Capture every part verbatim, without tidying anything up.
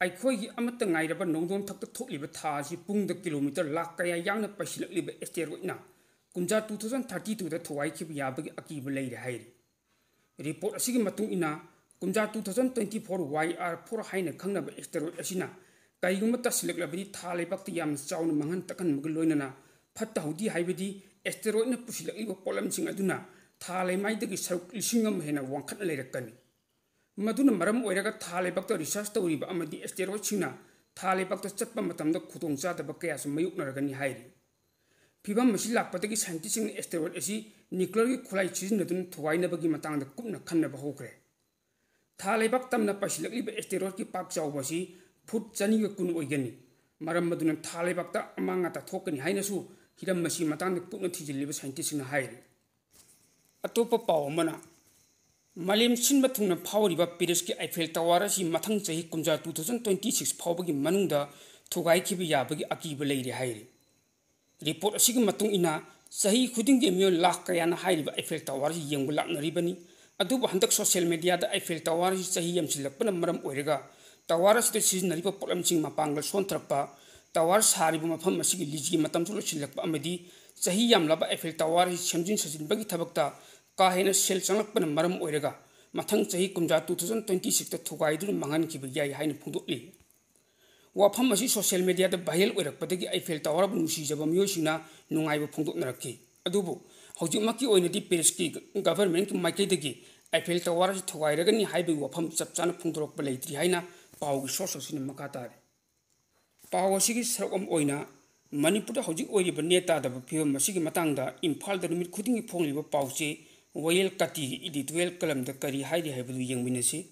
ꯑꯩꯈꯣꯏꯒꯤ ꯑꯃꯠꯇ ꯉꯥꯏꯔꯕ ꯅꯣꯡꯗꯣꯟꯊꯛꯇ ꯊꯣꯛꯂꯤꯕ ꯊꯥ ꯑꯁꯤ ꯄꯨꯡꯗ ꯀꯤꯂꯣꯃꯤꯇꯔ ꯂꯥꯈ ꯀꯌꯥ ꯌꯥꯡꯅ ꯄꯩꯁꯤꯜꯂꯛꯂꯤꯕ ꯑꯦꯁꯇꯦꯔꯣꯏꯗꯅ ꯀꯨꯝꯖꯥ two thousand thirty twoꯗ ꯊꯨꯒꯥꯏꯈꯤꯕ ꯌꯥꯕꯒꯤ ꯑꯀꯤꯕ ꯂꯩꯔꯦ ꯍꯥꯏꯔꯤ꯫ ꯔꯤꯄꯣꯔꯠ ꯑꯁꯤꯒꯤ ꯃꯇꯨꯡ ꯏꯟꯅ, ꯀꯨꯝꯖꯥ two thousand twenty four Y R four ꯍꯥꯏꯅ ꯈꯪꯅꯕ ꯑꯦꯁꯇꯦꯔꯣꯏꯗ ꯑꯁꯤꯅ ꯀꯔꯤꯒꯨꯝꯕ ꯇꯥꯁꯤꯜꯂꯛꯂꯕꯗꯤ ꯊꯥ ꯂꯩꯕꯥꯛꯇ ꯌꯥꯝꯅ ꯆꯥꯎꯅ ꯃꯥꯡꯍꯟ ꯇꯥꯛꯍꯟꯕꯒ ꯂꯣꯏꯅꯅ ꯐꯠꯇ ꯍꯥꯎꯗꯤ ꯍꯥꯏꯕꯗꯤ ꯑꯦꯁꯇꯦꯔꯣꯏꯗꯅ ꯄꯨꯁꯤꯜꯂꯛꯂꯤꯕ ꯄꯣꯠꯂꯝꯁꯤꯡ ꯑꯗꯨꯅ ꯊꯥ ꯂꯩꯃꯥꯏꯗꯒꯤ ꯁꯔꯨꯛ ꯂꯤꯁꯤꯡ ꯑꯃ ꯍꯦꯟꯅ ꯋꯥꯡꯈꯠꯅ ꯂꯩꯔꯛꯀꯅꯤ꯫ ꯃꯗꯨꯅ ꯃꯔꯝ ꯑꯣꯏꯔꯒ ꯊꯥ ꯂꯩꯕꯥꯛꯇ ꯔꯤꯁꯔꯆ ꯇꯧꯔꯤꯕ ꯑꯃꯗꯤ ꯑꯦꯁꯇꯦꯔꯣꯏꯗꯁꯤꯡꯅ ꯊꯥ ꯂꯩꯕꯥꯛꯇ ꯆꯠꯄ ꯃꯇꯝꯗ ꯈꯨꯗꯣꯡꯆꯥꯗꯕ ꯀꯌꯥꯁꯨ ꯃꯥꯌꯣꯛꯅꯔꯒꯅꯤ ꯍꯥꯏꯔꯤ꯫ ꯐꯤꯚꯝ ꯑꯁꯤ ꯂꯥꯛꯄꯗꯒꯤ ꯁꯥꯏꯟꯇꯤꯁꯁꯤꯡꯅ ꯑꯦꯁꯇꯦꯔꯣꯏꯗ ꯑꯁꯤ ꯅ꯭ꯌꯨꯀ꯭ꯂꯤꯌꯔꯒꯤ ꯈꯨꯠꯂꯥꯏ ꯁꯤꯖꯤꯟꯅꯗꯨꯅ ꯊꯨꯒꯥꯏꯅꯕꯒꯤ ꯃꯇꯥꯡꯗ ꯀꯨꯞꯅ ꯈꯟꯅꯕ ꯍꯧꯈ꯭ꯔꯦ꯫ ꯊꯥ ꯂꯩꯕꯥꯛ ꯇꯝꯅ ꯄꯥꯏꯁꯤꯜꯂꯛꯂꯤꯕ ꯑꯦꯁꯇꯦꯔꯣꯏꯗꯀꯤ ꯄꯥꯛ ꯆꯥꯎꯕ ꯑꯁꯤ ꯐꯨꯠ ꯆꯅꯤꯒ ꯀꯨꯟ ꯑꯣꯏꯒꯅꯤ꯫ ꯃꯔꯝ ꯑꯗꯨꯅ ꯊꯥ ꯂꯩꯕꯥꯛꯇ ꯑꯃꯥꯡ ꯑꯇꯥ ꯊꯣꯛꯀꯅꯤ ꯍꯥꯏꯅꯁꯨ ꯍꯤꯔꯝ ꯑꯁꯤ ꯃꯇꯥꯡꯗ ꯀꯨꯞꯅ ꯊꯤꯖꯤꯜꯂꯤꯕ ꯁꯥꯏꯟꯇꯤꯁꯁꯤꯡꯅ ꯍꯥꯏꯔꯤ꯫ ꯑꯇꯣꯞꯄ ꯄꯥꯎ ꯑꯃꯅ, ꯃꯥꯂꯦꯝ ꯁꯤꯟꯕ ꯊꯨꯡꯅ ꯐꯥꯎꯔꯤꯕ ꯄꯦꯔꯤꯁꯀꯤ ꯑꯥꯏꯐꯦꯜ ꯇꯋꯥꯔ ꯑꯁꯤ ꯃꯊꯪ ꯆꯍꯤ ꯀꯨꯝꯖꯥ two thousand twenty six ꯐꯥꯎꯕꯒꯤ ꯃꯅꯨꯡꯗ ꯊꯨꯒꯥꯏꯈꯤꯕ ꯌꯥꯕꯒꯤ ꯑꯀꯤꯕ ꯂꯩꯔꯤ ꯍꯥꯏꯔꯤ꯫ ꯔꯤꯄꯣꯔꯠ ꯑꯁꯤꯒꯤ ꯃꯇꯨꯡ ꯏꯟꯅ, ꯆꯍꯤ ꯈꯨꯗꯤꯡꯒꯤ ꯃꯤꯑꯣꯏ ꯂꯥꯈ ꯀꯌꯥꯅ ꯍꯥꯏꯔꯤꯕ ꯑꯥꯏꯐꯦꯜ ꯇꯋꯥꯔ ꯑꯁꯤ ꯌꯦꯡꯕ ꯂꯥꯛꯅꯔꯤꯕꯅꯤ꯫ ꯑꯗꯨꯕꯨ ꯍꯟꯗꯛ ꯁꯣꯁꯤꯌꯦꯜ ꯃꯦꯗꯤꯌꯥꯗ ꯑꯥꯏꯐꯦꯜ ꯇꯋꯥꯔ ꯑꯁꯤ ꯆꯍꯤ ꯌꯥꯝꯁꯤꯜꯂꯛꯄꯅ ꯃꯔꯝ ꯑꯣꯏꯔꯒ ꯇꯋꯥꯔ ꯑꯁꯤꯗ ꯁꯤꯖꯤꯟꯅꯔꯤꯕ ꯄꯣꯠꯂꯝꯁꯤꯡ ꯃꯄꯥꯡꯒꯜ ꯁꯣꯟꯊꯔꯛꯄ, ꯇꯋꯥꯔ ꯁꯥꯔꯤꯕ ꯃꯐꯝ ꯑꯁꯤꯒꯤ ꯂꯤꯖꯤꯒꯤ ꯃꯇꯝꯁꯨ ꯂꯣꯏꯁꯤꯜꯂꯛꯄ ꯑꯃꯗꯤ ꯆꯍꯤ ꯌꯥꯝꯂꯕ ꯑꯥꯏꯐꯦꯜ ꯇꯋꯥꯔ ꯑꯁꯤ ꯁꯦꯝꯖꯤꯟ ꯁꯥꯖꯤꯟꯕꯒꯤ ꯊꯕꯛꯇ ꯀꯥ ꯍꯦꯟꯅ ꯁꯦꯜ ꯆꯪꯂꯛꯄꯅ ꯃꯔꯝ ꯑꯣꯏꯔꯒ ꯃꯊꯪ ꯆꯍꯤ ꯀꯨꯝꯖꯥ two thousand twenty sixꯇ ꯊꯨꯒꯥꯏꯗꯨꯅ ꯃꯥꯡꯍꯟꯈꯤꯕ ꯌꯥꯏ ꯍꯥꯏꯅ ꯐꯣꯡꯗꯣꯛꯂꯤ꯫ ꯋꯥꯐꯝ ꯑꯁꯤ ꯁꯣꯁꯤꯌꯦꯜ ꯃꯦꯗꯤꯌꯥꯗ ꯚꯥꯏꯔꯦꯜ ꯑꯣꯏꯔꯛꯄꯗꯒꯤ ꯑꯥꯏꯐꯦꯜ ꯇꯋꯥꯔꯕꯨ ꯅꯨꯡꯁꯤꯖꯕ ꯃꯤꯑꯣꯏꯁꯤꯡꯅ ꯅꯨꯡꯉꯥꯏꯕ ꯐꯣꯡꯗꯣꯛꯅꯔꯛꯈꯤ꯫ ꯑꯗꯨꯕꯨ ꯍꯧꯖꯤꯛꯃꯛꯀꯤ ꯑꯣꯏꯅꯗꯤ ꯄꯦꯔꯤꯁꯀꯤ ꯒꯚꯔꯟꯃꯦꯟꯠꯀꯤ ꯃꯥꯏꯀꯩꯗꯒꯤ ꯑꯥꯏꯐꯦꯜ ꯇꯋꯥꯔ ꯑꯁꯤ ꯊꯨꯒꯥꯏꯔꯒꯅꯤ ꯍꯥꯏꯕꯒꯤ ꯋꯥꯐꯝ ꯆꯞ ꯆꯥꯅ ꯐꯣꯡꯗꯣꯔꯛꯄ ꯂꯩꯇ꯭ꯔꯤ ꯍꯥꯏꯅ ꯄꯥꯎꯒꯤ ꯁꯣꯔꯁ ꯑꯁꯤꯅ ꯃꯈꯥ ꯇꯥꯔꯤ꯫ ꯄꯥꯎ ꯑꯁꯤꯒꯤ ꯁꯔꯨꯛ ꯑꯃ ꯑꯣꯏꯅ, ꯃꯅꯤꯄꯨꯔꯗ ꯍꯧꯖꯤꯛ ꯑꯣꯏꯔꯤꯕ ꯅꯦ ꯇꯥꯗꯕ ꯐꯤꯕꯝ ꯑꯁꯤꯒꯤ ꯃꯇꯥꯡꯗ ꯏꯝꯐꯥꯜꯗ ꯅꯨꯃꯤꯠ ꯈꯨꯗꯤꯡꯒꯤ ꯐꯣꯡꯂꯤꯕ ꯄꯥꯎꯆꯦ ꯋꯥꯌꯦꯜ ꯀꯥꯇꯤꯒꯤ ꯏꯗꯤꯇꯣꯔꯤꯌꯦꯜ ꯀꯂꯝꯗ ꯀꯔꯤ ꯍꯥꯏꯔꯤ ꯍꯥꯏꯕꯗꯨ ꯌꯦꯡꯃꯤꯟꯅꯁꯤ꯫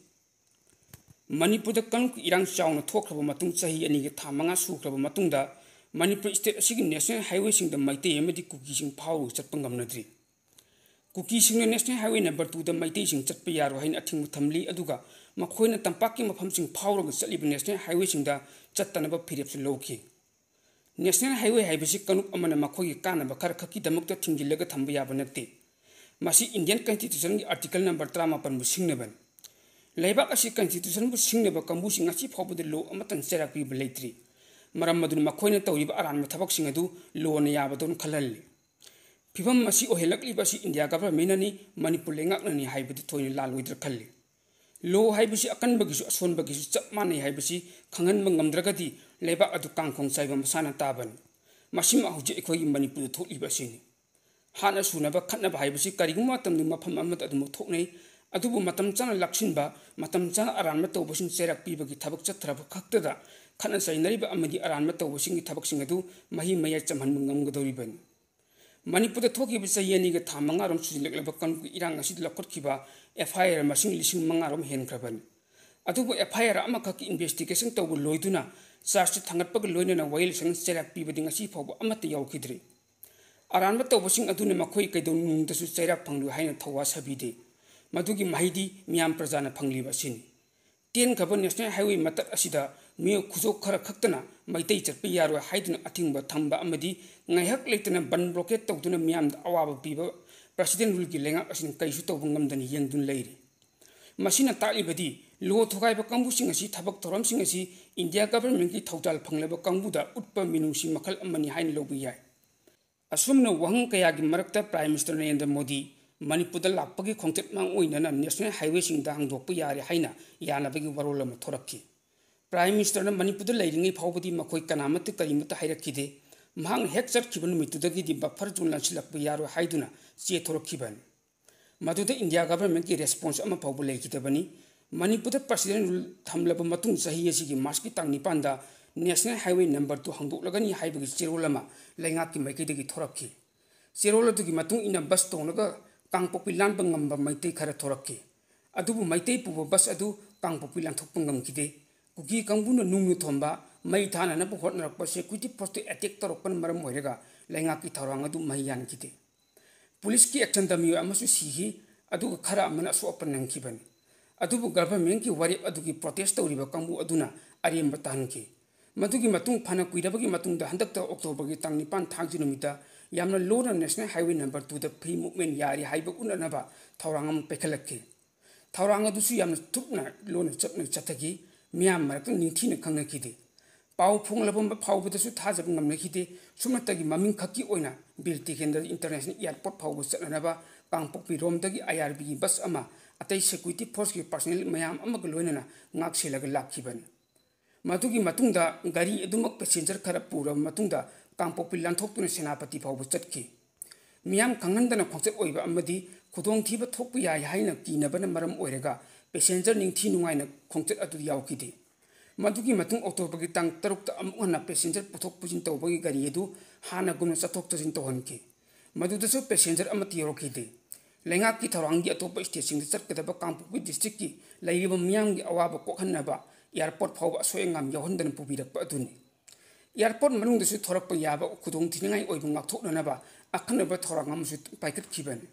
ꯃꯅꯤꯄꯨꯔꯗ ꯀꯥꯡꯂꯨꯞꯀꯤ ꯏꯔꯥꯡ ꯆꯥꯎꯅ ꯊꯣꯛꯈ꯭ꯔꯕ ꯃꯇꯨꯡ ꯆꯍꯤ ꯑꯅꯤꯒ ꯊꯥ ꯃꯉꯥ ꯁꯨꯈ꯭ꯔꯕ ꯃꯇꯨꯡꯗ ꯃꯅꯤꯄꯨꯔ ꯁ꯭ꯇꯦꯠ ꯑꯁꯤꯒꯤ ꯅꯦꯁꯅꯦꯜ ꯍꯥꯏꯋꯦꯁꯤꯡꯗ ꯃꯩꯇꯩ ꯑꯃꯗꯤ ꯀꯨꯀꯤꯁꯤꯡ ꯐꯥꯎꯔꯒ ꯆꯠꯄ ꯉꯝꯅꯗ꯭ꯔꯤ꯫ ꯀꯨꯀꯤꯁꯤꯡꯅ ꯅꯦꯁꯅꯦꯜ ꯍꯥꯏꯋꯦ ꯅꯝꯕꯔ ꯇꯨꯗ ꯃꯩꯇꯩꯁꯤꯡ ꯆꯠꯄ ꯌꯥꯔꯣꯏ ꯍꯥꯏꯅ ꯑꯊꯤꯡꯕ ꯊꯝꯂꯤ, ꯑꯗꯨꯒ ꯃꯈꯣꯏꯅ ꯇꯝꯄꯥꯛꯀꯤ ꯃꯐꯝꯁꯤꯡ ꯐꯥꯎꯔꯒ ꯆꯠꯂꯤꯕ ꯅꯦꯁꯅꯦꯜ ꯍꯥꯏꯋꯦꯁꯤꯡꯗ ꯆꯠꯇꯅꯕ ꯐꯤꯔꯦꯞꯁꯨ ꯂꯧꯈꯤ꯫ ꯅꯦꯁꯅꯦꯜ ꯍꯥꯏꯋꯦ ꯍꯥꯏꯕꯁꯤ ꯀꯥꯡꯂꯨꯞ ꯑꯃꯅ ꯃꯈꯣꯏꯒꯤ ꯀꯥꯟꯅꯕ ꯈꯔ ꯈꯛꯀꯤꯗꯃꯛꯇ ꯊꯤꯡꯖꯤꯜꯂꯒ ꯊꯝꯕ ꯌꯥꯕ ꯅꯠꯇꯦ꯫ ꯃꯁꯤ ꯏꯟꯗꯤꯌꯟ ꯀꯟꯁꯇꯤꯇ꯭ꯌꯨꯁꯟꯒꯤ ꯑꯥꯔꯇꯤꯀꯜ ꯅꯝꯕꯔ ꯇꯔꯥꯃꯥꯄꯟꯕꯨ ꯁꯤꯡꯅꯕꯅꯤ꯫ ꯂꯩꯕꯥꯛ ꯑꯁꯤ ꯀꯟꯁꯇꯤꯇ꯭ꯌꯨꯁꯟꯕꯨ ꯁꯤꯡꯅꯕ ꯀꯥꯡꯕꯨꯁꯤꯡ ꯉꯁꯤ ꯐꯥꯎꯕꯗ ꯂꯣ ꯑꯃꯠꯇ ꯆꯩꯔꯥꯛ ꯄꯤꯕ ꯂꯩꯇ꯭ꯔꯤ꯫ ꯃꯔꯝ ꯑꯗꯨꯅ ꯃꯈꯣꯏꯅ ꯇꯧꯔꯤꯕ ꯑꯔꯥꯟꯕ ꯊꯕꯛꯁꯤꯡ ꯑꯗꯨ ꯂꯣꯅ ꯌꯥꯕꯗꯧꯅ ꯈꯜꯍꯜꯂꯤ꯫ ꯐꯤꯕꯝ ꯑꯁꯤ ꯑꯣꯏꯍꯜꯂꯛꯂꯤꯕ ꯑꯁꯤ ꯏꯟꯗꯤꯌꯥ ꯒꯚꯔꯟꯃꯦꯟꯠꯅꯅꯤ, ꯃꯅꯤꯄꯨꯔ ꯂꯩꯉꯥꯛꯅꯅꯤ ꯍꯥꯏꯕꯗꯤ ꯊꯣꯏꯅ ꯂꯥꯜꯂꯣꯏꯗ꯭ꯔꯥ ꯈꯜꯂꯤ꯫ ꯂꯣ ꯍꯥꯏꯕꯁꯤ ꯑꯀꯟꯕꯒꯤꯁꯨ ꯑꯁꯣꯟꯕꯒꯤꯁꯨ ꯆꯞ ꯃꯥꯟꯅꯩ ꯍꯥꯏꯕꯁꯤ ꯈꯪꯍꯟꯕ ꯉꯝꯗ꯭ꯔꯒꯗꯤ ꯂꯩꯕꯥꯛ ꯑꯗꯨ ꯀꯥꯡꯈꯣꯡ ꯆꯥꯏꯕ ꯃꯁꯥꯅ ꯇꯥꯕꯅꯤ꯫ ꯃꯁꯤꯃꯛ ꯍꯧꯖꯤꯛ ꯑꯩꯈꯣꯏꯒꯤ ꯃꯅꯤꯄꯨꯔꯗ ꯊꯣꯛꯂꯤꯕ ꯑꯁꯤꯅꯤ꯫ ꯍꯥꯠꯅ ꯁꯨꯅꯕ ꯈꯠꯅꯕ ꯍꯥꯏꯕꯁꯤ ꯀꯔꯤꯒꯨꯝꯕ ꯃꯇꯝꯗ ꯃꯐꯝ ꯑꯃꯗ ꯑꯗꯨꯃꯛ ꯊꯣꯛꯅꯩ꯫ ꯑꯗꯨꯕꯨ ꯃꯇꯝ ꯆꯥꯅ ꯂꯥꯛꯁꯤꯟꯕ, ꯃꯇꯝ ꯆꯥꯅ ꯑꯔꯥꯟꯕ ꯇꯧꯕꯁꯤꯡ ꯆꯩꯔꯥꯛ ꯄꯤꯕꯒꯤ ꯊꯕꯛ ꯆꯠꯊꯔꯕ ꯈꯛꯇꯗ ꯈꯠꯅ ꯆꯩꯅꯔꯤꯕ ꯑꯃꯗꯤ ꯑꯔꯥꯟꯕ ꯇꯧꯕꯁꯤꯡꯒꯤ ꯊꯕꯛꯁꯤꯡ ꯑꯗꯨ ꯃꯍꯩ ꯃꯌꯥꯏ ꯆꯝꯍꯟꯕ ꯉꯝꯒꯗꯧꯔꯤꯕꯅꯤ꯫ ꯃꯅꯤꯄꯨꯔꯗ ꯊꯣꯛꯈꯤꯕ ꯆꯍꯤ ꯑꯅꯤꯒ ꯊꯥ ꯃꯉꯥꯔꯣꯝ ꯁꯨꯖꯤꯜꯂꯛꯂꯕ ꯀꯥꯡꯂꯨꯞꯀꯤ ꯏꯔꯥꯡ ꯑꯁꯤꯗ ꯂꯧꯈꯠꯈꯤꯕ ꯑꯦꯐ ꯑꯥꯏ ꯑꯥꯔ ꯃꯁꯤꯡ ꯂꯤꯁꯤꯡ ꯃꯉꯥꯔꯣꯝ ꯍꯦꯟꯈ꯭ꯔꯕꯅꯤ꯫ ꯑꯗꯨꯕꯨ ꯑꯦꯐ ꯑꯥꯏ ꯑꯥꯔ ꯑꯃꯈꯛꯀꯤ ꯏꯟꯚꯦꯁꯇꯤꯒꯦꯁꯟ ꯇꯧꯕ ꯂꯣꯏꯗꯨꯅ ꯆꯥꯔꯖꯁꯤꯠ ꯊꯥꯡꯒꯠꯄꯒ ꯂꯣꯏꯅꯅ ꯋꯥꯌꯦꯜꯁꯪ ꯆꯩꯔꯥꯛ ꯄꯤꯕꯗꯤ ꯉꯁꯤ ꯐꯥꯎꯕ ꯑꯃꯠꯇ ꯌꯥꯎꯈꯤꯗ꯭ꯔꯤ꯫ ꯑꯔꯥꯟꯕ ꯇꯧꯕꯁꯤꯡ ꯑꯗꯨꯅ ꯃꯈꯣꯏ ꯀꯩꯗꯧꯅꯨꯡꯗꯁꯨ ꯆꯩꯔꯥꯛ ꯐꯪꯂꯣꯏ ꯍꯥꯏꯅ ꯊꯧꯋꯥ ꯁꯥꯕꯤꯗꯦ꯫ ꯃꯗꯨꯒꯤ ꯃꯍꯩꯗꯤ ꯃꯤꯌꯥꯝ ꯄ꯭ꯔꯖꯥꯅ ꯐꯪꯂꯤꯕ ꯑꯁꯤꯅꯤ꯫ ꯇꯦꯟꯈ꯭ꯔꯕ ꯅꯦꯁꯅꯦꯜ ꯍꯥꯏꯋꯦ ꯃꯇꯠ ꯑꯁꯤꯗ ꯃꯤꯑꯣꯏ ꯈꯨꯖꯣꯞ ꯈꯔ ꯈꯛꯇꯅ ꯃꯩꯇꯩ ꯆꯠꯄ ꯌꯥꯔꯣꯏ ꯍꯥꯏꯗꯨꯅ ꯑꯊꯤꯡꯕ ꯊꯝꯕ ꯑꯃꯗꯤ ꯉꯥꯏꯍꯥꯛ ꯂꯩꯇꯅ ꯕꯟ ꯕ꯭ꯂꯣꯀꯦꯠ ꯇꯧꯗꯨꯅ ꯃꯤꯌꯥꯝꯗ ꯑꯋꯥꯕ ꯄꯤꯕ ꯄ꯭ꯔꯁꯤꯗꯦꯟ ꯔꯨꯜꯒꯤ ꯂꯩꯉꯥꯛ ꯑꯁꯤꯅ ꯀꯔꯤꯁꯨ ꯇꯧꯕ ꯉꯝꯗꯅ ꯌꯦꯡꯗꯨꯅ ꯂꯩꯔꯤ꯫ ꯃꯁꯤꯅ ꯇꯥꯛꯂꯤꯕꯗꯤ ꯂꯣ ꯊꯨꯒꯥꯏꯕ ꯀꯥꯡꯕꯨꯁꯤꯡ ꯑꯁꯤ ꯊꯕꯛ ꯊꯧꯔꯝꯁꯤꯡ ꯑꯁꯤ ꯏꯟꯗꯤꯌꯥ ꯒꯚꯔꯟꯃꯦꯟꯠꯀꯤ ꯊꯧꯖꯥꯜ ꯐꯪꯂꯕ ꯀꯥꯡꯕꯨꯗ ꯎꯠꯄ ꯃꯤꯅꯨꯡꯁꯤ ꯃꯈꯜ ꯑꯃꯅꯤ ꯍꯥꯏꯅ ꯂꯧꯕ ꯌꯥꯏ꯫ ꯑꯁꯨꯝꯅ ꯋꯥꯍꯪ ꯀꯌꯥꯒꯤ ꯃꯔꯛꯇ ꯄ꯭ꯔꯥꯏꯝ ꯃꯤꯅꯤꯁꯇꯔ ꯅꯔꯦꯟꯗ꯭ꯔ ꯃꯣꯗꯤ ꯃꯅꯤꯄꯨꯔꯗ ꯂꯥꯛꯄꯒꯤ ꯈꯣꯡꯆꯠ ꯃꯥꯡ ꯑꯣꯏꯅꯅ ꯅꯦꯁꯅꯦꯜ ꯍꯥꯏꯋꯦꯁꯤꯡꯗ ꯍꯥꯡꯗꯣꯛꯄ ꯌꯥꯔꯦ ꯍꯥꯏꯅ ꯌꯥꯅꯕꯒꯤ ꯋꯥꯔꯣꯜ ꯑꯃ ꯊꯣꯔꯛꯈꯤ꯫ ꯄ꯭ꯔꯥꯏꯝ ꯃꯤꯅꯤꯁꯇꯔꯅ ꯃꯅꯤꯄꯨꯔꯗ ꯂꯩꯔꯤꯉꯩ ꯐꯥꯎꯕꯗꯤ ꯃꯈꯣꯏ ꯀꯅꯥꯃꯠꯇ ꯀꯔꯤꯃꯠꯇ ꯍꯥꯏꯔꯛꯈꯤꯗꯦ꯫ ꯃꯍꯥꯛꯅ ꯍꯦꯛ ꯆꯠꯈꯤꯕ ꯅꯨꯃꯤꯠꯇꯨꯗꯒꯤꯗꯤ ꯕꯐꯔ ꯖꯣꯟ ꯂꯥꯟꯁꯤꯜꯂꯛꯄ ꯌꯥꯔꯣꯏ ꯍꯥꯏꯗꯨꯅ ꯆꯦ ꯊꯣꯔꯛꯈꯤꯕꯅꯤ꯫ ꯃꯗꯨꯗ ꯏꯟꯗꯤꯌꯥ ꯒꯚꯔꯟꯃꯦꯟꯠꯀꯤ ꯔꯦꯁꯄꯣꯟꯁ ꯑꯃ ꯐꯥꯎꯕ ꯂꯩꯈꯤꯗꯕꯅꯤ꯫ ꯃꯅꯤꯄꯨꯔꯗ ꯄ꯭ꯔꯁꯤꯗꯦꯟ ꯔꯨꯜ ꯊꯝꯂꯕ ꯃꯇꯨꯡ ꯆꯍꯤ ꯑꯁꯤꯒꯤ ꯃꯥꯔꯆꯀꯤ ꯇꯥꯡ ꯅꯤꯄꯥꯟꯗ ꯅꯦꯁꯅꯦꯜ ꯍꯥꯏꯋꯦ ꯅꯝꯕꯔ ꯇꯨ ꯍꯥꯡꯗꯣꯛꯂꯒꯅꯤ ꯍꯥꯏꯕꯒꯤ ꯆꯦꯔꯣꯜ ꯑꯃ ꯂꯩꯉꯥꯛꯀꯤ ꯃꯥꯏꯀꯩꯗꯒꯤ ꯊꯣꯔꯛꯈꯤ꯫ ꯆꯦꯔꯣꯜ ꯑꯗꯨꯒꯤ ꯃꯇꯨꯡ ꯏꯟꯅ ꯕꯁ ꯇꯣꯡꯂꯒ ꯀꯥꯡꯄꯣꯛꯄꯤ ꯂꯥꯟꯕ ꯉꯝꯕ ꯃꯩꯇꯩ ꯈꯔ ꯊꯣꯔꯛꯈꯤ꯫ ꯑꯗꯨꯕꯨ ꯃꯩꯇꯩ ꯄꯨꯕ ꯕꯁ ꯑꯗꯨ ꯀꯥꯡꯄꯣꯛꯄꯤ ꯂꯥꯟꯊꯣꯛꯄ ꯉꯝꯈꯤꯗꯦ꯫ ꯀꯨꯀꯤ ꯀꯥꯡꯕꯨꯅ ꯅꯨꯡꯅ ꯊꯣꯝꯕ ꯃꯩ ꯊꯥꯅꯅꯕ ꯍꯣꯠꯅꯔꯛꯄ ꯁꯦꯀ꯭ꯌꯨꯔꯤꯇꯤ ꯐꯣꯔꯁꯇ ꯑꯦꯇꯦꯛ ꯇꯧꯔꯛꯄꯅ ꯃꯔꯝ ꯑꯣꯏꯔꯒ ꯂꯩꯉꯥꯛꯀꯤ ꯊꯧꯔꯥꯡ ꯑꯗꯨ ꯃꯍꯩ ꯌꯥꯟꯈꯤꯗꯦ꯫ ꯄꯨꯂꯤꯁꯀꯤ ꯑꯦꯛꯁꯟꯗ ꯃꯤꯑꯣꯏ ꯑꯃꯁꯨ ꯁꯤꯈꯤ, ꯑꯗꯨꯒ ꯈꯔ ꯑꯃꯅ ꯑꯁꯣꯛ ꯑꯄꯟ ꯅꯪꯈꯤꯕꯅꯤ꯫ ꯑꯗꯨꯕꯨ ꯒꯚꯔꯟꯃꯦꯟꯠꯀꯤ ꯋꯥꯔꯦꯞ ꯑꯗꯨꯒꯤ ꯄ꯭ꯔꯣꯇꯦꯁ ꯇꯧꯔꯤꯕ ꯀꯥꯡꯕꯨ ꯑꯗꯨꯅ ꯑꯔꯦꯝꯕ ꯇꯥꯍꯟꯈꯤ꯫ ꯃꯗꯨꯒꯤ ꯃꯇꯨꯡ ꯐꯅ ꯀꯨꯏꯔꯕꯒꯤ ꯃꯇꯨꯡꯗ ꯍꯟꯗꯛꯇ ꯑꯣꯛꯇꯣꯕꯔꯒꯤ ꯇꯥꯡ ꯅꯤꯄꯥꯟ ꯊꯥꯡꯖ ꯅꯨꯃꯤꯠꯇ ꯌꯥꯝꯅ ꯂꯣꯟꯅ ꯅꯦꯁꯅꯦꯜ ꯍꯥꯏꯋꯦ ꯅꯝꯕꯔ ꯇꯨꯗ ꯐ꯭ꯔꯤ ꯃꯨꯚꯃꯦꯟꯠ ꯌꯥꯔꯤ ꯍꯥꯏꯕ ꯎꯠꯅꯅꯕ ꯊꯧꯔꯥꯡ ꯑꯃ ꯄꯥꯏꯈꯠꯂꯛꯈꯤ꯫ ꯊꯧꯔꯥꯡ ꯑꯗꯨꯁꯨ ꯌꯥꯝꯅ ꯊꯨꯞꯅ ꯂꯣꯟꯅ ꯆꯞꯅ ꯆꯠꯊꯈꯤ꯫ ꯃꯤꯌꯥꯝ ꯃꯔꯛꯇ ꯅꯤꯡꯊꯤꯅ ꯈꯪꯅꯈꯤꯗꯦ꯫ ꯄꯥꯎ ꯐꯣꯡꯂꯕ ꯐꯥꯎꯕꯗꯁꯨ ꯊꯥꯖꯕ ꯉꯝꯅꯈꯤꯗꯦ꯫ ꯁꯨꯞꯅꯇꯒꯤ ꯃꯃꯤꯡ ꯈꯛꯀꯤ ꯑꯣꯏꯅ ꯕꯤꯔ ꯇꯤꯀꯦꯟꯗ꯭ꯔ ꯏꯟꯇꯔꯅꯦꯁꯅꯦꯜ ꯑꯦꯌꯥꯔꯄꯣꯔꯠ ꯐꯥꯎꯕ ꯆꯠꯅꯅꯕ ꯀꯥꯡꯄꯣꯛꯄꯤꯔꯣꯝꯗꯒꯤ ꯑꯥꯏ ꯑꯥꯔ ꯕꯤꯒꯤ ꯕꯁ ꯑꯃ, ꯑꯇꯩ ꯁꯦꯀ꯭ꯌꯨꯔꯤꯇꯤ ꯐꯣꯔꯁꯀꯤ ꯄꯥꯔꯁꯣꯅꯦꯜ ꯃꯌꯥꯝ ꯑꯃꯒ ꯂꯣꯏꯅꯅ ꯉꯥꯛ ꯁꯦꯜꯂꯒ ꯂꯥꯛꯈꯤꯕꯅꯤ꯫ ꯃꯗꯨꯒꯤ ꯃꯇꯨꯡꯗ ꯒꯥꯔꯤ ꯑꯗꯨꯃꯛ ꯄꯦꯁꯦꯟꯖꯔ ꯈꯔ ꯄꯨꯔꯕ ꯃꯇꯨꯡꯗ ꯀꯥꯡꯄꯣꯛꯄꯤ ꯂꯥꯟꯊꯣꯛꯇꯨꯅ ꯁꯦꯅꯥꯄꯇꯤ ꯐꯥꯎꯕ ꯆꯠꯈꯤ꯫ ꯃꯤꯌꯥꯝ ꯈꯪꯍꯟꯗꯅ ꯈꯣꯡꯆꯠ ꯑꯣꯏꯕ ꯑꯃꯗꯤ ꯈꯨꯗꯣꯡꯊꯤꯕ ꯊꯣꯛꯄ ꯌꯥꯏ ꯍꯥꯏꯅ ꯀꯤꯅꯕꯅ ꯃꯔꯝ ꯑꯣꯏꯔꯒ ꯄꯦꯁꯦꯟꯖꯔ ꯅꯤꯡꯊꯤ ꯅꯨꯡꯉꯥꯏꯅ ꯈꯣꯡꯆꯠ ꯑꯗꯨ ꯌꯥꯎꯈꯤꯗꯦ꯫ ꯃꯗꯨꯒꯤ ꯃꯇꯨꯡ ꯑꯣꯛꯇꯣꯕꯔꯒꯤ ꯇꯥꯡ ꯇꯔꯨꯛꯇ ꯑꯃꯨꯛ ꯍꯟꯅ ꯄꯦꯁꯦꯟꯖꯔ ꯄꯨꯊꯣꯛ ꯄꯨꯁꯤꯟ ꯇꯧꯕꯒꯤ ꯒꯥꯔꯤ ꯑꯗꯨ ꯍꯥꯟꯅꯒꯨꯝꯅ ꯆꯠꯊꯣꯛ ꯆꯠꯁꯤꯟ ꯇꯧꯍꯟꯈꯤ꯫ ꯃꯗꯨꯗꯁꯨ ꯄꯦꯁꯦꯟꯖꯔ ꯑꯃꯠꯇ ꯌꯥꯎꯔꯛꯈꯤꯗꯦ꯫ ꯂꯩꯉꯥꯛꯀꯤ ꯊꯧꯔꯥꯡꯒꯤ ꯑꯇꯣꯞꯄ ꯁ꯭ꯇꯦꯠꯁꯤꯡꯗ ꯆꯠꯀꯗꯕ ꯀꯥꯡꯄꯣꯛꯄꯤ ꯗꯤꯁꯇ꯭ꯔꯤꯛꯀꯤ ꯂꯩꯔꯤꯕ ꯃꯤꯌꯥꯝꯒꯤ ꯑꯋꯥꯕ ꯀꯣꯛꯍꯟꯅꯕ ꯑꯦꯌꯥꯔꯄꯣꯔꯠ ꯐꯥꯎꯕ ꯑꯁꯣꯏ ꯑꯉꯥꯝ ꯌꯥꯎꯍꯟꯗꯅ ꯄꯨꯕꯤꯔꯛꯄ ꯑꯗꯨꯅꯤ꯫ ꯑꯦꯌꯥꯔꯄꯣꯔꯠ ꯃꯅꯨꯡꯗꯁꯨ ꯊꯣꯔꯛꯄ ꯌꯥꯕ ꯈꯨꯗꯣꯡꯊꯤꯅꯤꯡꯉꯥꯏ ꯑꯣꯏꯕ ꯉꯥꯛꯊꯣꯛꯅꯅꯕ ꯑꯈꯟꯅꯕ ꯊꯧꯔꯥꯡ ꯑꯃꯁꯨ ꯄꯥꯏꯈꯠꯈꯤꯕꯅꯤ꯫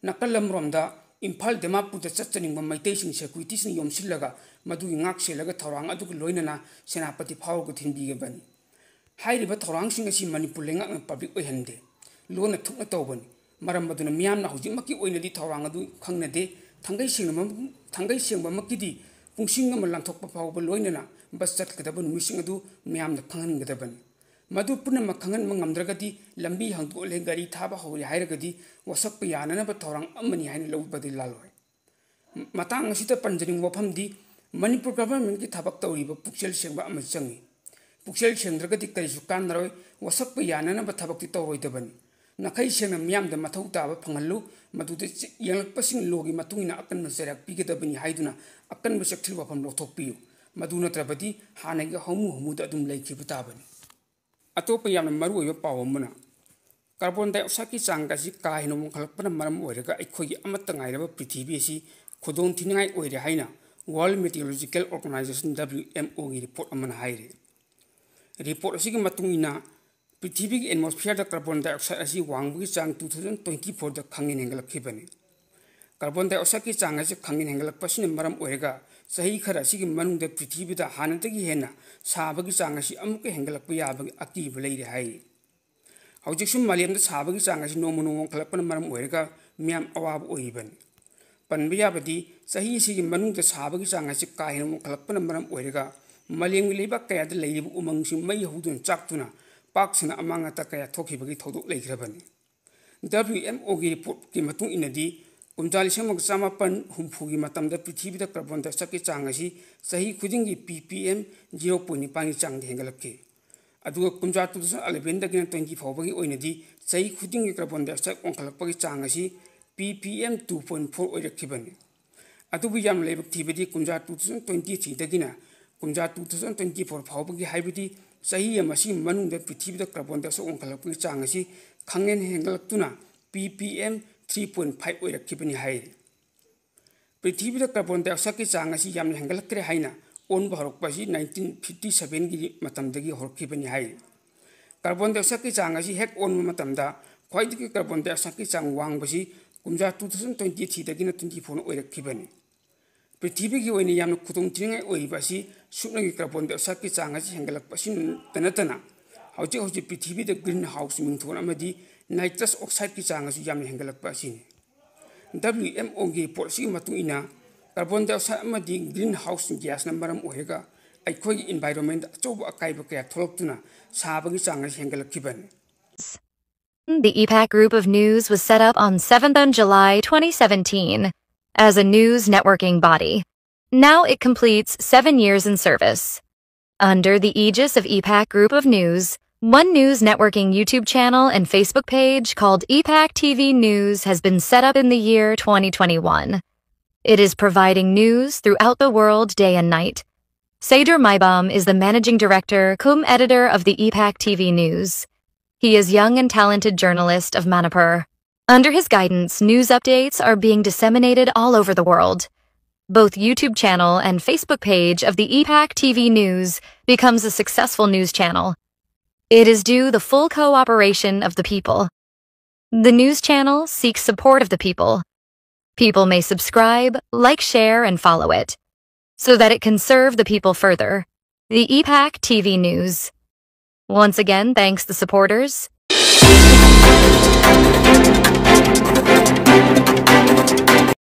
ꯅꯥꯀꯜ ꯑꯃꯔꯣꯝꯗ ꯏꯝꯐꯥꯜ ꯗꯤꯃꯥꯄꯨꯔꯗ ꯆꯠꯆꯅꯤꯡꯕ ꯃꯩꯇꯩꯁꯤꯡ ꯁꯦꯀ꯭ꯌꯨꯔꯤꯇꯤꯁꯤꯡꯅ ꯌꯣꯝꯁꯤꯜꯂꯒ ꯃꯗꯨꯒꯤ ꯉꯥꯛ ꯁꯦꯜꯂꯒ ꯊꯧꯔꯥꯡ ꯑꯗꯨꯒ ꯂꯣꯏꯅꯅ ꯁꯦꯅꯥꯄꯇꯤ ꯐꯥꯎꯔꯒ ꯊꯤꯟꯕꯤꯒꯕꯅꯤ꯫ ꯍꯥꯏꯔꯤꯕ ꯊꯧꯔꯥꯡꯁꯤꯡ ꯑꯁꯤ ꯃꯅꯤꯄꯨꯔ ꯂꯩꯉꯥꯛꯅ ꯄꯕ꯭ꯂꯤꯛ ꯑꯣꯏꯍꯟꯗꯦ꯫ ꯂꯣꯟꯅ ꯊꯨꯞꯅ ꯇꯧꯕꯅꯤ꯫ ꯃꯔꯝ ꯑꯗꯨꯅ ꯃꯤꯌꯥꯝꯅ ꯍꯧꯖꯤꯛꯃꯛꯀꯤ ꯑꯣꯏꯅꯗꯤ ꯊꯧꯔꯥꯡ ꯑꯗꯨ ꯈꯪꯅꯗꯦ꯫ ꯊꯥꯡꯒꯩ ꯁꯦꯡꯅ-, ꯊꯥꯡꯒꯩ ꯁꯦꯡꯕꯃꯛꯀꯤꯗꯤ ꯄꯨꯡꯁꯤꯡ ꯑꯃ ꯂꯥꯟꯊꯣꯛꯄ ꯐꯥꯎꯕ ꯂꯣꯏꯅꯅ ꯕꯁ ꯆꯠꯀꯗꯕ ꯅꯨꯃꯤꯠꯁꯤꯡ ꯑꯗꯨ ꯃꯤꯌꯥꯝꯗ ꯈꯪꯍꯟꯒꯗꯕꯅꯤ꯫ ꯃꯗꯨ ꯄꯨꯝꯅꯃꯛ ꯈꯪꯍꯟꯕ ꯉꯝꯗ꯭ꯔꯒꯗꯤ ꯂꯝꯕꯤ ꯍꯥꯡꯗꯣꯛꯂꯦ, ꯒꯥꯔꯤ ꯊꯥꯕ ꯍꯧꯔꯦ ꯍꯥꯏꯔꯒꯗꯤ ꯋꯥꯁꯛꯄ ꯌꯥꯅꯅꯕ ꯊꯧꯔꯥꯡ ꯑꯃꯅꯤ ꯍꯥꯏꯅ ꯂꯧꯕꯗꯤ ꯂꯥꯜꯂꯣꯏ꯫ ꯃꯇꯥꯡ ꯑꯁꯤꯗ ꯄꯟꯖꯅꯤꯡꯕ ꯋꯥꯐꯝꯗꯤ ꯃꯅꯤꯄꯨꯔ ꯒꯚꯔꯟꯃꯦꯟꯠꯀꯤ ꯊꯕꯛ ꯇꯧꯔꯤꯕ ꯄꯨꯛꯆꯦꯜ ꯁꯦꯡꯕ ꯑꯃ ꯆꯪꯏ꯫ ꯄꯨꯛꯆꯦꯜ ꯁꯦꯡꯗ꯭ꯔꯒꯗꯤ ꯀꯔꯤꯁꯨ ꯀꯥꯟꯅꯔꯣꯏ, ꯋꯥꯁꯛꯄ ꯌꯥꯅꯅꯕ ꯊꯕꯛꯇꯤ ꯇꯧꯔꯣꯏꯗꯕꯅꯤ꯫ ꯅꯥꯈꯩ ꯁꯦꯡꯅ ꯃꯤꯌꯥꯝꯗ ꯃꯊꯧ ꯇꯥꯕ ꯐꯪꯍꯜꯂꯨ, ꯃꯗꯨꯗ ꯆꯦ-, ꯌꯦꯡꯂꯛꯄꯁꯤꯡ ꯂꯣꯒꯤ ꯃꯇꯨꯡ ꯏꯟꯅ ꯑꯀꯟꯕ ꯆꯩꯔꯥꯛ ꯄꯤꯒꯗꯕꯅꯤ ꯍꯥꯏꯗꯨꯅ ꯑꯀꯟꯕ ꯆꯦꯛꯁꯤꯜ ꯋꯥꯐꯝ ꯂꯧꯊꯣꯛꯄꯤꯌꯨ꯫ ꯃꯗꯨ ꯅꯠꯇ꯭ꯔꯕꯗꯤ ꯍꯥꯟꯅꯒꯤ ꯍꯧꯃꯨ ꯍꯧꯃꯨꯗ ꯑꯗꯨꯝ ꯂꯩꯈꯤꯕ ꯇꯥꯕꯅꯤ꯫ ꯑꯇꯣꯞꯄ ꯌꯥꯝꯅ ꯃꯔꯨꯑꯣꯏꯕ ꯄꯥꯎ ꯑꯃꯅ, ꯀꯥꯔꯕꯣꯟ ꯗꯥꯏꯑꯣꯛꯁꯥꯏꯗꯀꯤ ꯆꯥꯡ ꯑꯁꯤ ꯀꯥ ꯍꯦꯟꯅ ꯋꯥꯡꯈꯠꯂꯛꯄꯅ ꯃꯔꯝ ꯑꯣꯏꯔꯒ ꯑꯩꯈꯣꯏꯒꯤ ꯑꯃꯠꯇ ꯉꯥꯏꯔꯕ ꯄ꯭ꯔꯤꯊꯤꯕꯤ ꯑꯁꯤ ꯈꯨꯗꯣꯡ ꯊꯤꯅꯤꯡꯉꯥꯏ ꯑꯣꯏꯔꯦ ꯍꯥꯏꯅ World Meteorological Organization, W M O ꯒꯤ ꯔꯤꯄꯣꯔꯠ ꯑꯃꯅ ꯍꯥꯏꯔꯤ꯫ ꯔꯤꯄꯣꯔꯠ ꯑꯁꯤꯒꯤ ꯃꯇꯨꯡ ꯏꯟꯅ, ꯄ꯭ꯔꯤꯊꯤꯕꯤꯒꯤ ꯑꯦꯠꯃꯣꯁꯐꯤꯌꯔꯗ ꯀꯥꯔꯕꯣꯟ ꯗꯥꯏꯑꯣꯛꯁꯥꯏꯗ ꯑꯁꯤ ꯋꯥꯡꯕꯒꯤ ꯆꯥꯡ two thousand twenty fourꯗ ꯈꯪꯍꯦꯟ ꯍꯦꯟꯒꯠꯂꯛꯈꯤꯕꯅꯤ꯫ ꯀꯥꯔꯕꯣꯟ ꯗꯥꯏꯑꯣꯛꯁꯥꯏꯗꯀꯤ ꯆꯥꯡ ꯑꯁꯤ ꯈꯪꯍꯦꯟ ꯍꯦꯟꯒꯠꯂꯛꯄꯁꯤꯅ ꯃꯔꯝ ꯑꯣꯏꯔꯒ ꯆꯍꯤ ꯈꯔ ꯑꯁꯤꯒꯤ ꯃꯅꯨꯡꯗ ꯄ꯭ꯔꯤꯊꯤꯕꯤꯗ ꯍꯥꯟꯅꯗꯒꯤ ꯍꯦꯟꯅ ꯁꯥꯕꯒꯤ ꯆꯥꯡ ꯑꯁꯤ ꯑꯃꯨꯛꯀ ꯍꯦꯟꯒꯠꯂꯛꯄ ꯌꯥꯕꯒꯤ ꯑꯀꯤꯕ ꯂꯩꯔꯦ ꯍꯥꯏꯔꯤ꯫ ꯍꯧꯖꯤꯛꯁꯨ ꯃꯥꯂꯦꯝꯗ ꯁꯥꯕꯒꯤ ꯆꯥꯡ ꯑꯁꯤ ꯅꯣꯡꯃ ꯅꯣꯡꯃ ꯋꯥꯡꯈꯠꯂꯛꯄꯅ ꯃꯔꯝ ꯑꯣꯏꯔꯒ ꯃꯤꯌꯥꯝ ꯑꯋꯥꯕ ꯑꯣꯏꯔꯤꯕꯅꯤ꯫ ꯄꯟꯕ ꯌꯥꯕꯗꯤ, ꯆꯍꯤ ꯑꯁꯤꯒꯤ ꯃꯅꯨꯡꯗ ꯁꯥꯕꯒꯤ ꯆꯥꯡ ꯑꯁꯤ ꯀꯥ ꯍꯦꯟꯅ ꯋꯥꯡꯈꯠꯂꯛꯄꯅ ꯃꯔꯝ ꯑꯣꯏꯔꯒ ꯃꯥꯂꯦꯝꯒꯤ ꯂꯩꯕꯥꯛ ꯀꯌꯥꯗ ꯂꯩꯔꯤꯕ ꯎꯃꯪꯁꯤꯡ ꯃꯩ ꯍꯧꯗꯨꯅ ꯆꯥꯛꯇꯨꯅ ꯄꯥꯛ ꯁꯟꯅ ꯑꯃꯥꯡ ꯑꯇꯥ ꯀꯌꯥ ꯊꯣꯛꯈꯤꯕꯒꯤ ꯊꯧꯗꯣꯛ ꯂꯩꯈ꯭ꯔꯕꯅꯤ꯫ ꯗꯕ꯭ꯂꯤꯎ ꯑꯦꯝ ꯑꯣꯒꯤ ꯔꯤꯄꯣꯔꯠꯀꯤ ꯃꯇꯨꯡ ꯏꯟꯅꯗꯤ, ꯀꯨꯝꯖꯥ ꯂꯤꯁꯤꯡ ꯑꯃꯒ ꯆꯥꯃꯥꯄꯟ ꯍꯨꯝꯐꯨꯒꯤ ꯃꯇꯝꯗ ꯄ꯭ꯔꯤꯊꯤꯕꯤꯗ ꯀꯥꯔꯕꯣꯟ ꯗꯥꯏꯑꯣꯛꯁꯥꯏꯗꯀꯤ ꯆꯥꯡ ꯑꯁꯤ ꯆꯍꯤ ꯈꯨꯗꯤꯡꯒꯤ ꯄꯤ ꯄꯤ ꯑꯦꯝ ꯖꯤꯔꯣ ꯄꯣꯏꯟ ꯅꯤꯄꯥꯟꯒꯤ ꯆꯥꯡꯗ ꯍꯦꯟꯒꯠꯂꯛꯈꯤ꯫ ꯑꯗꯨꯒ ꯀꯨꯝꯖꯥ ꯇꯨ ꯊꯥꯎꯖꯟ ꯑꯦꯂꯦꯚꯦꯟꯗꯒꯤꯅ ꯇ꯭ꯋꯦꯟꯇꯤ ꯐꯥꯎꯕꯒꯤ ꯑꯣꯏꯅꯗꯤ ꯆꯍꯤ ꯈꯨꯗꯤꯡꯒꯤ ꯀꯥꯔꯕꯣꯟ ꯗꯥꯏꯑꯣꯛꯁꯥꯏꯗ ꯋꯥꯡꯈꯠꯂꯛꯄꯒꯤ ꯆꯥꯡ ꯑꯁꯤ P P M two point four ꯑꯣꯏꯔꯛꯈꯤꯕꯅꯤ꯫ ꯑꯗꯨꯕꯨ ꯌꯥꯝꯅ ꯂꯥꯏꯕꯛ ꯊꯤꯕꯗꯤ, ꯀꯨꯝꯖꯥ ꯇꯨ ꯊꯥꯎꯖꯟ ꯇ꯭ꯋꯦꯟꯇꯤ ꯊ꯭ꯔꯤꯗꯒꯤꯅ ꯀꯨꯝꯖꯥ ꯇꯨ ꯊꯥꯎꯖꯟ ꯇ꯭ꯋꯦꯟꯇꯤ ꯐꯣꯔ ꯐꯥꯎꯕꯒꯤ, ꯍꯥꯏꯕꯗꯤ ꯆꯍꯤ ꯑꯃ ꯑꯁꯤꯒꯤ ꯃꯅꯨꯡꯗ ꯄ꯭ꯔꯤꯊꯤꯕꯤꯗ ꯀꯥꯔꯕꯣꯟ ꯗꯥꯏꯑꯣꯛꯁꯥꯏꯗ ꯋꯥꯡꯈꯠꯂꯛꯄꯒꯤ ꯆꯥꯡ ꯑꯁꯤ ꯈꯪꯍꯦꯟ ꯍꯦꯟꯒꯠꯂꯛꯇꯨꯅ P P M three point five ꯑꯣꯏꯔꯛꯈꯤꯕꯅꯤ ꯍꯥꯏꯔꯤ꯫ ꯄ꯭ꯔꯤꯊꯤꯕꯤꯗ ꯀꯥꯔꯕꯣꯟ ꯗꯥꯏꯑꯣꯛꯁꯥꯏꯗꯀꯤ ꯆꯥꯡ ꯑꯁꯤ ꯌꯥꯝꯅ ꯍꯦꯟꯒꯠꯂꯛꯇ꯭ꯔꯦ ꯍꯥꯏꯅ ꯑꯣꯟꯕ ꯍꯧꯔꯛꯄ ꯑꯁꯤ ꯅꯥꯏꯟꯇꯤꯟ ꯐꯤꯐꯇꯤ ꯁꯚꯦꯟꯒꯤ ꯃꯇꯝꯗꯒꯤ ꯍꯧꯔꯛꯈꯤꯕꯅꯤ ꯍꯥꯏꯔꯤ꯫ ꯀꯥꯔꯕꯣꯟ ꯗꯥꯏꯑꯣꯛꯁꯥꯏꯗꯀꯤ ꯆꯥꯡ ꯑꯁꯤ ꯍꯦꯛ ꯑꯣꯟꯕ ꯃꯇꯝꯗ ꯈ꯭ꯋꯥꯏꯗꯒꯤ ꯀꯥꯔꯕꯣꯟ ꯗꯥꯏꯑꯣꯛꯁꯥꯏꯗꯀꯤ ꯆꯥꯡ ꯋꯥꯡꯕꯁꯤ ꯀꯨꯝꯖꯥ ꯇꯨ ꯊꯥꯎꯖꯟ ꯇ꯭ꯋꯦꯟꯇꯤ ꯊ꯭ꯔꯤꯗꯒꯤꯅ ꯇ꯭ꯋꯦꯟꯇꯤ ꯐꯣꯔꯅ ꯑꯣꯏꯔꯛꯈꯤꯕꯅꯤ꯫ ꯄ꯭ꯔꯤꯊꯤꯕꯤꯒꯤ ꯑꯣꯏꯅ ꯌꯥꯝꯅ ꯈꯨꯗꯣꯡꯊꯤꯅꯤꯡꯉꯥꯏ ꯑꯣꯏꯔꯤꯕ ꯑꯁꯤ ꯁꯨꯞꯅꯒꯤ ꯀꯥꯔꯕꯣꯟ ꯗꯥꯏꯑꯣꯛꯁꯥꯏꯗꯀꯤ ꯆꯥꯡ ꯑꯁꯤ ꯍꯦꯟꯒꯠꯂꯛꯄ ꯑꯁꯤꯇ ꯅꯠꯇꯅ, ꯍꯧꯖꯤꯛ ꯍꯧꯖꯤꯛ ꯄ꯭ꯔꯤꯊꯤꯕꯤꯗ ꯒ꯭ꯔꯤꯟ ꯍꯥꯎꯁ ꯃꯤꯡꯊꯣꯟ ꯑꯃꯗꯤ ꯅꯥꯏꯇ꯭ꯔꯁ ꯑꯣꯛꯁꯥꯏꯗꯀꯤ ꯆꯥꯡ ꯑꯁꯤ ꯌꯥꯝꯅ ꯍꯦꯟꯒꯠꯂꯛꯄ ꯑꯁꯤꯅꯤ꯫ ꯗꯕ꯭ꯂꯤꯎ ꯑꯦꯝ ꯑꯣꯒꯤ ꯔꯤꯄꯣꯔꯠ ꯑꯁꯤꯒꯤ ꯃꯇꯨꯡ ꯏꯟꯅ, ꯀꯥꯔꯕꯣꯟ ꯗꯥꯏꯑꯣꯛꯁꯥꯏꯗ ꯑꯃꯗꯤ ꯒ꯭ꯔꯤꯟ ꯍꯥꯎꯁ ꯒ꯭ꯌꯥꯁꯅ ꯃꯔꯝ ꯑꯣꯏꯔꯒ ꯑꯩꯈꯣꯏꯒꯤ ꯏꯟꯚꯥꯏꯔꯣꯟꯃꯦꯟꯗ ꯑꯆꯧꯕ ꯑꯀꯥꯏꯕ ꯀꯌꯥ ꯊꯣꯛꯂꯛꯇꯨꯅ ꯁꯥꯕꯒꯤ ꯆꯥꯡ ꯑꯁꯤ ꯍꯦꯟꯒꯠꯂꯛꯈꯤꯕꯅꯤ꯫ The EPAC Group of News was set up on seventh of July twenty seventeen as a news networking body. Now it completes seven years in service. Under the aegis of EPAC Group of News, One News Networking YouTube channel and Facebook page called EPAC T V News has been set up in the year twenty twenty-one. It is providing news throughout the world day and night. Seder Maibam is the managing director cum editor of the EPAC T V News. He is young and talented journalist of Manipur. Under his guidance, news updates are being disseminated all over the world. Both YouTube channel and Facebook page of the EPAC T V News becomes a successful news channel. It is due the full cooperation of the people. The news channel seeks support of the people. People may subscribe, like, share, and follow it so that it can serve the people further. The EPAC T V News. Once again, thanks the supporters.